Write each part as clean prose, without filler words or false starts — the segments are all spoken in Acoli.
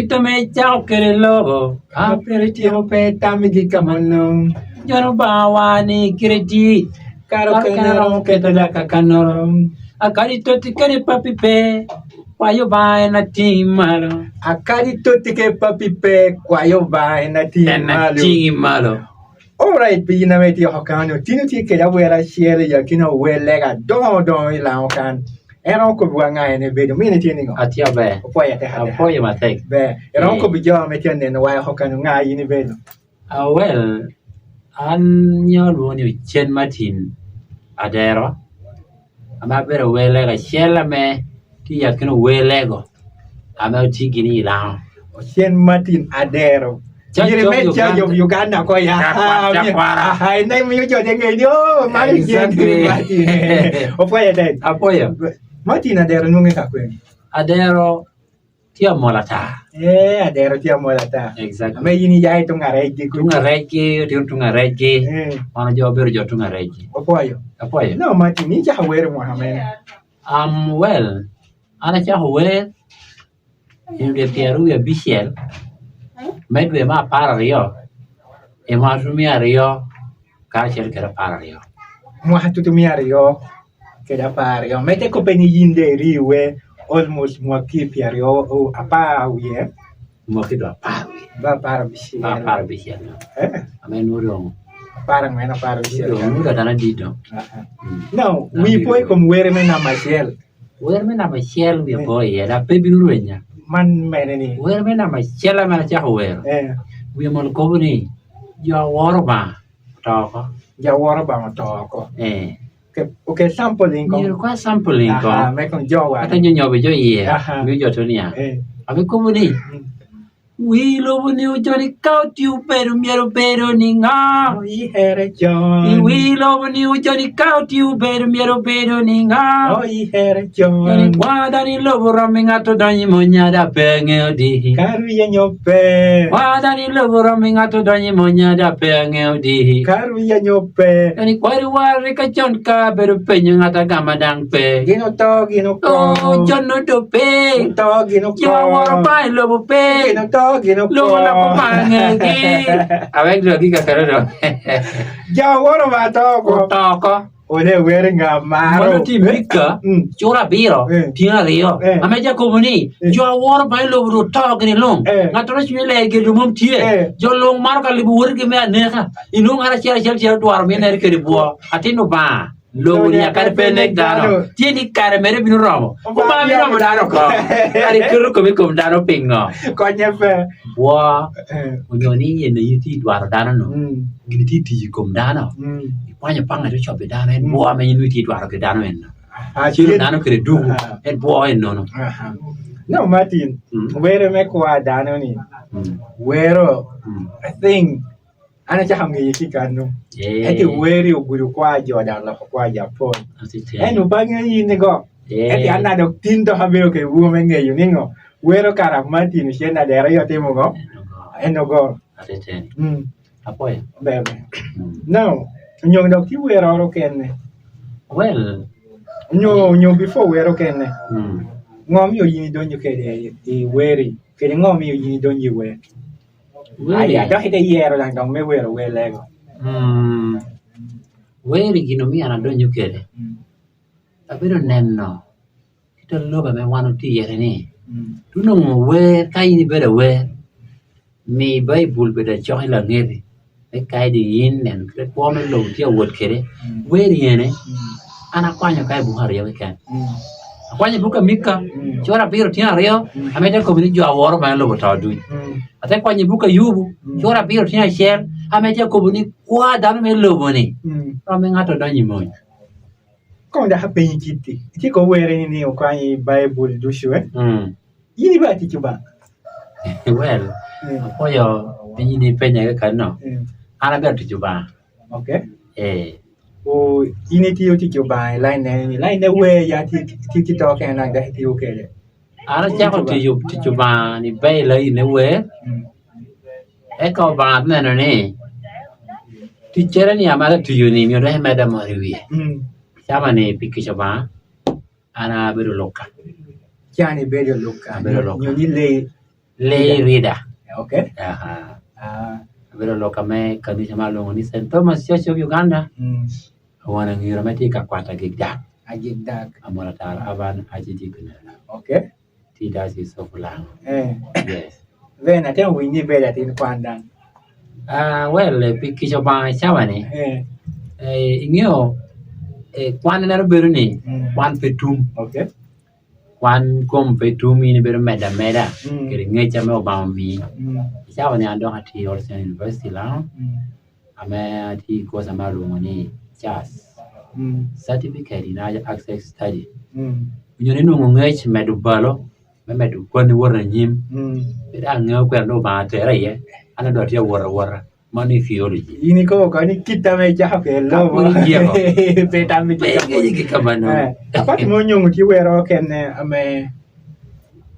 Kite me icako kwede lobo. Ka pe ityeko pe itamigi ka ma nong. Jon Lubanga wa ni kite dit. Kare okene romo keto laka ka nono. Akadi toti kadi papi pe, kwayo Lubanga en atingi malo. Akadi toti kadi papi pe, kwayo Lubanga en atingi malo. En atingi malo. Alright pi in ame ityeko kano, tin itye kede awera acel i akina ower lega dongo dongo i lango kan. En romo kobi wa nga en ebedo, mine tye ningo? Atye aber. Opwoyo atek ateka. Apwoyo matek. Ber. Iromo kobi jo ame tye aneno wa eko kano nga in ibedo? Ah, well, an nyo alwongo ni Ocen Martin Adero, ame abedo awer lega acel ame tye i akina ower lego ame otye gini i lango. Ocen Martin Adero. Church Myero of imed Church of Uganda. Uganda ko ya. Chakwara, chakwara. Aha, ina imiyo jo te ng'e ni oh, mano Ocen Exactly. Martin. Opwoyo atek. Apwoyo. Martin Adero nonge ka kwene? Adero tye amol ata. Ee, Adero tye amol ata. Exactly. Ame in iya i tung arecgi kuca. Tung arecgi, otingo tung arecgi. Eh. Mono jo obedo jo tung arecgi. Opwoyo. Apwoyo. No, Martin, icako wer i mwaka mene? Um, well, an acako wer i dwe pyeraryo wiye abicel me dwe me apararyo i mwaka 2000 kacel kwede apararyo. Mwaka 2000 kede apararyo. Medde kope ni in dong iri wer almost mwaki pyeraryo apar wiye. Mwaki dong apar wiye. Dong apar abicel. Apar abicel dong. Eh. Ame nongo dong. Apar angwen apar abicel. Nongo dong dano adit dong. Now, wi po i kom wer me namba acel. Wer me namba acel wiya po iye dok pe bino rwenya. Man mene ni? Wer me namba acel ame acako wero. Eh. Wiya mono kobo ni jo aworo Lubanga oto oko. Jo aworo Lubanga oto oko. Eh. Okay, sampling kong. Myero kwa sampling kong. Aha, me kong jo wa. Ata nyo nyobe jo iye. Aha. Miyo jo to niya. Eh. Abikobo ni. Wi lobo ni ojoni ka oti obedo myero obedo ni nga? Ihere con. I wi lobo ni ojoni ka oti obedo myero obedo ni nga? Oh, ihere con. Joni kwa dano i lobo romi ngato donyo i munya da pe angeyo di. Kar wiye nyo pe. Kwa dano i lobo romi ngato donyo i munya da pe angeyo di. Kar wiye nyo pe. Joni kwari war ka con ka bedo penyo ngat agama dang pe. Gin oto, gin oko. Oh, con odo pe. Oto, gin oko. Jo aworo pa i lobo pe. Gin oto, gin oko. Lobo loko pa ngegi. Awek dong agika kene dong. Jo aworo pa oto oko. Oto oko. Ole wer nga maro. Mano tye Mika, Mm. cura abiro, Eh. tyen aryo. Eh. Ame Jakobo ni, Eh. jo aworo pa i lobo dong oto gini lung. Eh. Ngat ma cwinye ler giri mom tye. Eh. Jo lung maro ka libo wotgi me aneka. Inongo ngat acel acel cito dwaro minere kede bwo. Atin Lubanga. Lobo ni kadi pe nek dano, tye ni kare mere bino romo. Obanga bino romo dano oko. Kadi iketo komi i kom dano pingo? Konye pe. Bwo onyo ni in aye itye idwaro dano nu, gin itye tic i kom dano, ikwanyo panga ci ocobo i dano, en bwo ma in itye idwaro ki dano eno. Celo dano kede duku, en bwo enono. No Martin, were me kwa dano ni, wero, I think An acako ngeye ki kanu. Ento wer-ri ogudo kwa jo dok oloko kwa jo apol. Ento pe angeyo in nigo. Ento an dok tin dok abedo ki bwur me ngeyo ni ngo wero kara Martin Ocen Adera aye otimo ngo? En ogo. Ber ber. Now, onyo dok tye weroro kene? Onyo onyo before wero kene, ngo miyo in idonyo kwede i wer-ri? Kede ngo miyo in idonyo i wer? Aya, dok ite yero lang dong me wero wer lego. Wer gin omiyo an adonyo kwede, abedo neno kit lobo ma wan watye iye ni, onongo wer ka in ibedo awer, mi Baibul bedo acoka i langeti me ka in neno kit kwo me lobo tye ka wot kwede, wer eni an akwanyo ka i buk aryo keken. Akwanyo i buk pa Mika, cura abiro tyen aryo, amedde akobo ni jo aworo bene lobo oto duc. Ate kwanyo i buk pa Yubu, cura abiro tyen acel, amedde akobo ni kwa dano me lobo-ni rom ki ngat odonyo i mony. Kong dok apenyi kit-ti, itye ka were ni ni okwanyo i Baibul ducu eh? In ibedo atic Lubanga? Well, apwoyo penyi ni ipenya kekeni-no, an abedo atic Lubanga. Okay. Ee. O, in itiyo tic Lubanga i lain nene ni, lain ne wer ya tye tye ki to kene dok itiyo kwede. An acako tiyo tic Lubanga ni be i lain ne wer, eka Lubanga neno ni ticcere ni amalo atiyo ni myero dok emedda mot i wiye. Cama ni pi kica Lubanga an abedo luka. Cani ibedo luka, Abedo luka. nyo ni lee. Lay reader. Okay. Aha. Ah. Abedo aloka me kanica ma alwongo ni St. Thomas Church of Uganda. Mm. Awano angira ma tye ka kwata gik dak. Agik dak. Amol atara Urban Archdeaconry. Okay. Tye i Diocese of Olango. Eh. Yes. Then atemo winyo ni ibedo latin kwan dang. Ah, well, pi kica Obanga i cawa ni, Eh. eh, ingeyo eh, kwan en bedo ni Mm. kwan pe tum. Okay. Kwan kom pe tum in ibedo medo ameda Mm. kede ngec ame Obanga omii. Mm. I cawa ni an dok atye i All Saints University Lango Mm. ame atye i course ame alwongo ni CAS, Mm. Certificate in Access Study. Mm. Onyo ni nongo ngec medo balo me medo kwanni wot anyim. Mm. Pe dong angeyo kwene dong Lubanga tera iye an dong atye awot awota. Mano i theology. In ikobo oko ni kit ma icako kwede lobo Ka pud ityeko. pe itam ni Pe ingeyo ki ka ma nongo. Eh, Apart ma onyongo tye wero kene ame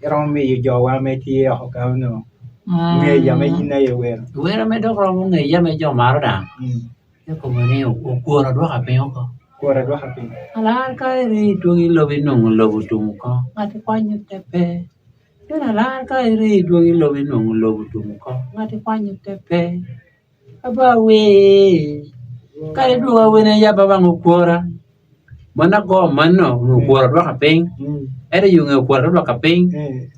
iromo miyo jowa me tye oko ka onongo ngeyo ame in aye iwero. Wer ame dok romo ngeya me jo maro dang. Mm. Tye kobo ni okwor adwoka piny oko. Okwor adwoka piny. Alar ka iri itwongi lobo inongo lobo otum oko. Ngat ikwanyo te pe. Ento alar ka iri idwogo i lobo inongo lobo otum oko, ngat ikwanyo te pe. Aba wee, kadi idwogo awene yaba wang okwora, mon ago mano onongo okwora odwoka piny, ento yo nge okwora te odwoka piny,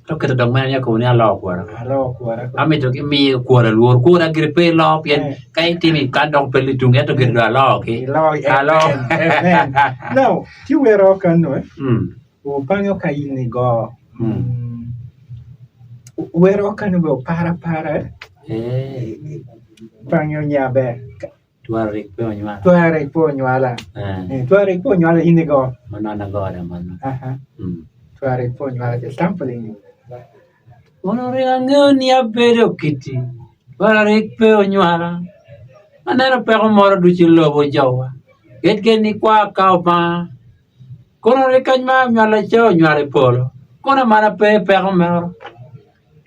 to keto dok mere ni akobo ni aloo okwora. Amito gimi okwora lworo, kwora gire pe iloo pien ka itimo i kan dok pe litung ento gire dong aloo ki. Aloo. Now, tye wero kanu eh? Wupanyo ka in igo. Wero kany obedo par apara panyo nya ber. Twero rik pe onywala. Twero rik pe onywala. Twero rik pe onywala in igo. Mano an ago da mano. Twero rik pe onywala just sampling. Kono rik angeyo ni abedo kiti, twero rik pe onywala. Aneno peko moro ducu i lobo jowa. Ket gen ni kwa ka Obanga. Kono rik kany ma anywala ca onywalo i polo, kono amana pe peko moro.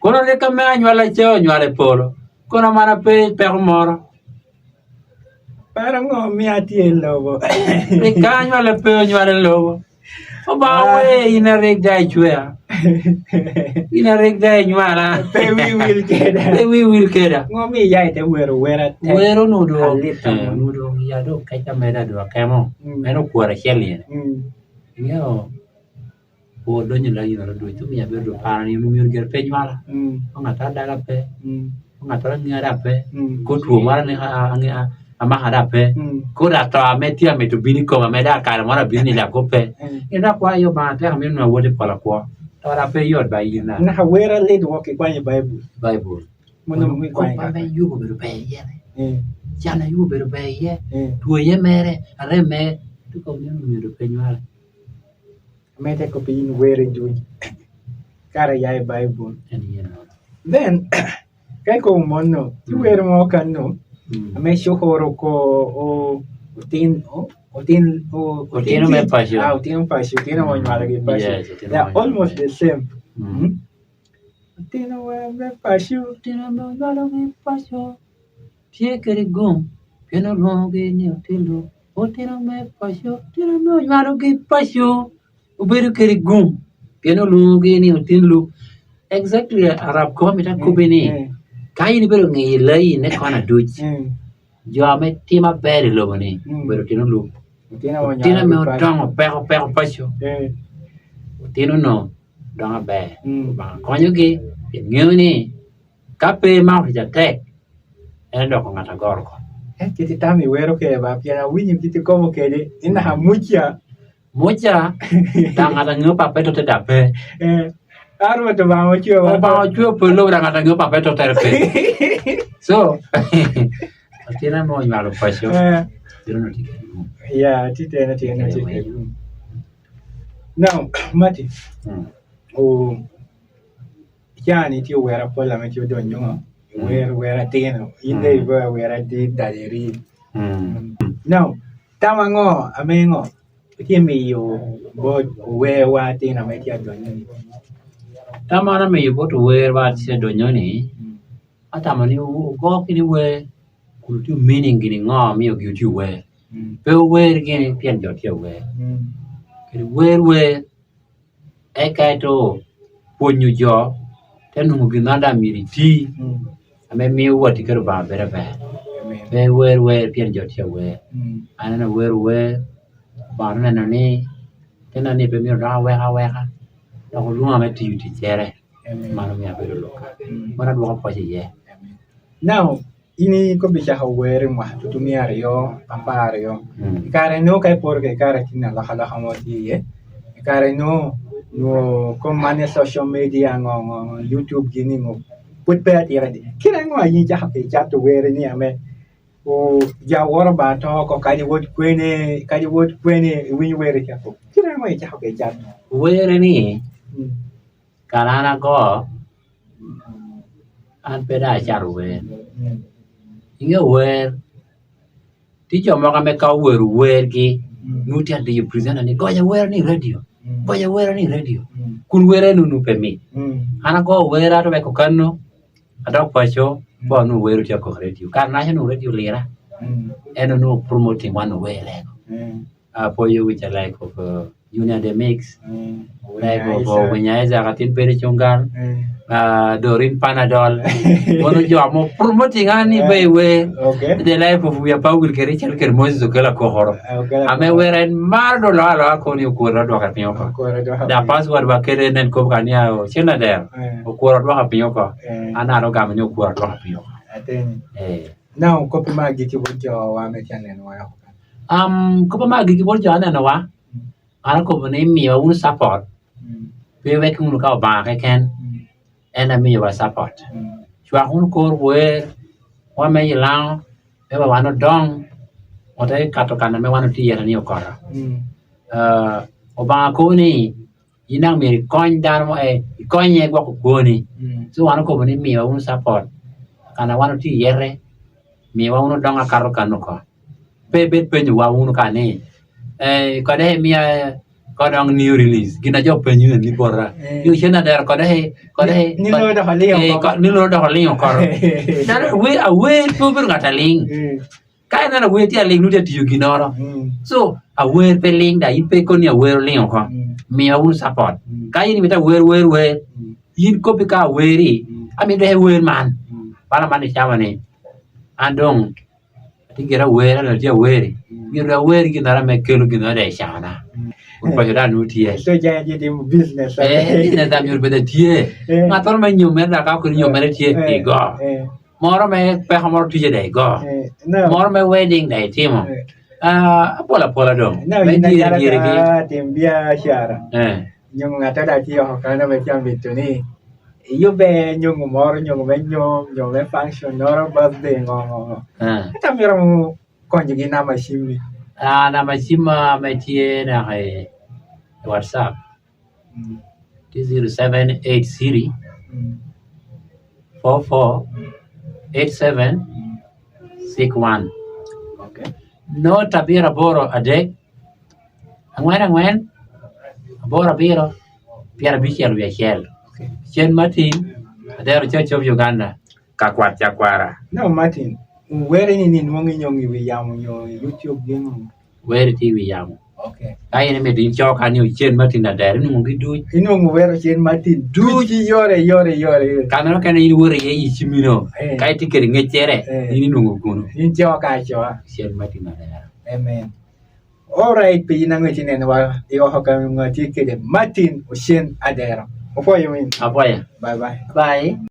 Kono rik ka me anywala ca onywalo i polo, kono amana pe peko moro. Par ango miyo atye i lobo? Rik ka anywala pe onywalo i lobo. Obanga wee in arik da icweya. In arik da inywala. Pe wi wil keda. Pe wi wil keda. Ngo miyo iya ite wero wera tek? Wero nu dong. Alit Eh, nu dong iya dong keca meda dong akemo. En okwor acel ni eni. Ingeyo kwor donyo i lain oro ducu ci omiyo abedo dong paro ni myero gire pe nywala. Ka ngat adaga pe, ka ngat angeya dong pe, kor two moro amaka dong pe, kor ato ame tye amito bino i koma mere kare moro abino ni dok pe. In dok kwayo Lubanga tek amito nongo awot i polo akwo. To dok pe yot ba in. Naka wer alit woko ikwanyo i Baibul. Baibul. Kop ma Yubu obedo ber iye, can ma Yubu obedo ber iye, two iye mere, arem mere, ento myero pe nywale. Medde ko piny weri duc kare ya i Baibul. Then ka i kom mono ci wer mo kanu ame cukuru ko otin otin Otino me paco. Ah, otino paco, otino ma onywalogi paco. They are almost the same. Otino me paco. Otino ma onywalogi paco. Tye kede gum pien olwongogi ni otilo. Otino me paco, otino me onywalogi paco obedo kede gum pien olwongogi ni otinlu. Exactly Arab koma mito akobbi ni ka in ibedo ngiyo layi ne kona duc jo me timo aber i lobo ni obedo otino lum. Otino me odongo peko peko paco otino no dongo aber Lubanga konyogi pien ngeyo ni Ka pe imako tic atek, en odoko ngat agoro ko. Kit itamo iwero kwede ba pien awinyo kit ikobo kwede ni naka muca. Muca dok ngat angeyo pa pe tote dok pe. A Rwot Obanga ocweyo wa. Obanga ocweyo polo lobo dok ngat angeyo pa pe tote pe. So latinna mo onywalo paco bino nongo tye kede gum. Yeah, tye tene tye nongo tye kede gum. Now, Martin, Caa-ni tye owera pol ame tye odonyo iwer wer atino in dong igoyo wer atir dali now tam ango ame ngo itye miyo bot owerwa atino ame tye adonyo-ni? Tam ma an amiyo bot owerwa atye adonyo-ni atamo ni wugo kede wer kun wutye meaning gin ngo miyo gin wutye wer pe wuwer gini pien jo tye awer kadi wuwer wer. Eka ento pwonyo jo Te nongo gin ma dong myero iti ame miyo watti ki Lubanga bedo ber. Pe iwer wer pien jo tye ka wer. An aneno awero wer, Lubanga oneno ni tinna ni pe myero dok awek aweka dok olwonga me tiyo ticcere man omiyo abedo luka man adwoko pwoc iye. Now in ikobo icako wer i mwaka tutumiya aryo apar aryo i kare nongo ka iporo kwede ki kare tin alokaloka mo tye iye i kare nongo nyo kom man ni social media ngo ngo ngo youtube gini ngo pud pe atir atir kit ango aye icako ki cato wer ni ame ja woro bene ato oko kadi wot kwene kadi wot kwene iwinyo wer icako kit ango icako ki cato Wer ni kare an ago An pe dong acato wer. Inge wer, tye jo mogo ma ka owero wergi nongo tye ka diyo puricenta ni gonya wer-ni i redio, gonya wer-ni i redio kun werre nongo pe mit. An ago wera to weko kano adok paco po nongo wer tye ka kok i redio kare naca nongo redio olira en onongo promoting wan luwer-re. Apwoyo wica like of Junior The Mix, like of Winyo Isaac atin bedo Cungal, Doreen Panadol, mono jo mo promoting an ni be iwer, the life of wiya pa wil kede cal kede Moses Okello Akokoro. Ame wer en maro do loa aloa koni okwero odwoka piny oko. Da password wa kede nen kop ka nia cen adero okwero odwoka piny oko. An aro gamo ni okwero odwoka piny oko. Now kopi ma agikki bot jo wa me channel wa. Kop ma agikki bot jo anenowa, an akobo ni miyowa wunu capot, pe wek wunu ka Obanga keken en aye miyowa capot. Cwak wunu kor wer wa me ilango me wa wan odong ote kato kana me wan watye iye ni okoto. Obanga kobo ni in dong myero ikony dano mo ikonye gwoko kwoni ci wan okobo ni miyowa wunu capot kana wan watye iyete miyowa wunu odong akato kanu oko. Pe ibed penyowa wunu ka ni, eh, kode imiya kodong new release gin na jo penyo eni bota ni cen adero kode kode Ni loro doko ling eh, oko. ni loro doko ling oko Dano wer awer pe obedo ngat aling ka ineno awer tye aling nongo tye atiyo ginoro so awer pe ling da in pe ikon ni awer oling oko miya wunu support ka in imito awer wer wer in kopi ka aweri amito dok iwer man bala man icawa ni an dong Atye gire awer ento atye aweri myero dong awer ginoro me kelo ginoro dong i cana kun paco dano nongo tye business dong myero obed atye ngat moro me nyom mere dok ka kodi nyom mere tye igo moro me peko moro tye dong igo moro me wedding dong itimo apol apola dong me dyere dyere gi. Nyo ngat ma tye oko kany ma tye ka mito ni eyubbe nyongo moro nyongo me nyom nyo me function moro birthday ngo ngo ngo ento amito konyogi namba cimmi. Namba cimma ma tye naka i whatsapp tye 0780 44 87 61 not abiro aboro adek Angwen angwen, aboro abiro, pyerabicel wiye acel. Cen Martin, Adero Church of Uganda, Kakwat Cakwara. No Martin, wer eni ni nwongo inyongo i wi yamo nyo i YouTube gin? Wer tye i wi yamo. Okay. Ka in imito in co ka ni Cen Martin Adero inongo gi duc. Inongo wero Cen Martin duc ki yore yore yore. Ka meno kene in iwoto iye i cimmi no, ka itye kwede ngec-cere, in inongo kunu. In co ka acoa. Cen Martin Adero. Amen. Alright pi in ango itye neno wa i oko ka onongo atye kwede Martin Ocen Adero. Opwoyo winy. Apwoyo. Bye bye. Bye.